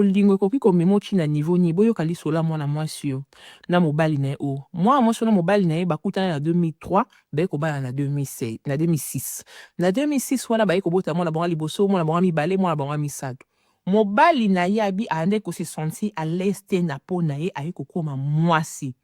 Bolingo ekoki komema yo ti na niveau nini? Boyoka lisolo ya mwana mwasi oyo na mobali na ye oyo. Mwana mwasi oyo na mobali na ye bakutana na 2003, baye kobala na 2006. Na 2006 wana baye kobota mwana bango ya liboso, mwana bango ya mibale, mwana bango ya misato. Mobali na ye abi ayandaki ko se sentir à l'aise te na peau na ye, aye kokoma mwasi.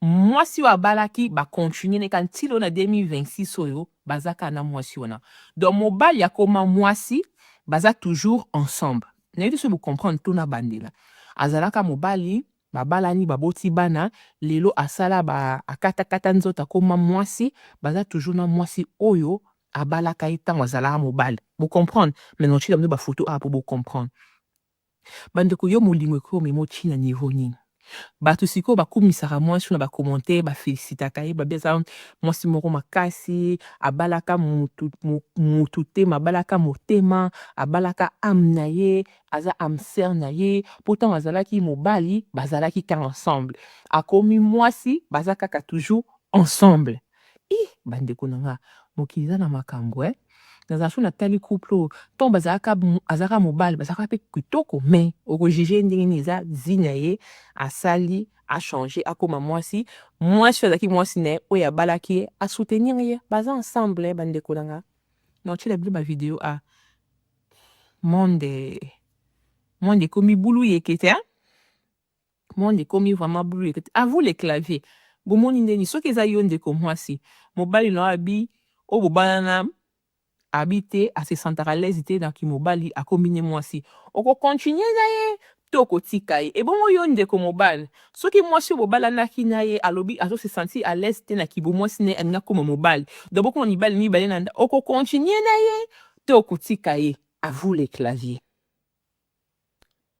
Mwasi oyo abalaki ba continuer ne kaka ti lelo na 2026 oyo baza kaka na mwasi wana. Donc mobali akoma mwasi, baza toujours ensemble. Nayebi te soki bo comprendre to nabandela. Azalaka mobali, babalani, baboti bana, lelo asala ba akatakata nzoto akoma mwasi, baza toujours na mwasi oyo abalaka ye ntango azalaka mobali. Bo comprendre? Mais nakotiela bino ba photo awa po bo comprendre. Bandeko, yo molingo ekoki komema yo ti na niveau nini? Bato sikoyo bakumisaka mwasi oyo na ba commentaire, bafelicitaka ye, babi aza mwasi moko makasi, abalaka mutu mutu te, mais abalaka motema, abalaka âme na ye, aza âme sœur na ye, po ntango azalaki mobali bazalaki kaka ensemble, akomi mwasi baza kaka toujours ensemble. Ih bandeko na nga, mokili eza na makambo eh. Nazala so natali couple oyo, ntango bazalaka, azalaka mobali, bazalaka mpe kitoko, mais okojuge ndenge nini? Eza vie na ye, asali achange, akoma mwasi. Mwasi oyo azalaki mwasi na ye oyo abalaki ye, asoutenir ye, baza ensemble. Bandeko na nga, naotiela bino ba vidéo. A monde, monde ekomi bulu yeke te, monde ekomi vraiment bulu yeke te. À vous les claviers, bomoni ndeni soki eza yo ndeko mwasi, mobali na yo abi oyo bobalana abi te ase sentaka à l'aise te na kimobali, akomi ne mwasi, okocontinue na ye to okotika ye? Ebongo yo ndeko mobali, soki mwasi oyo bobalanaki na ye alobi azose sentir à l'aise te na kibomwasi na ye, alingi akóma mobali, donc bokoma mibali mibale na nda, okocontinue na ye to okotika ye? À vous les claviers.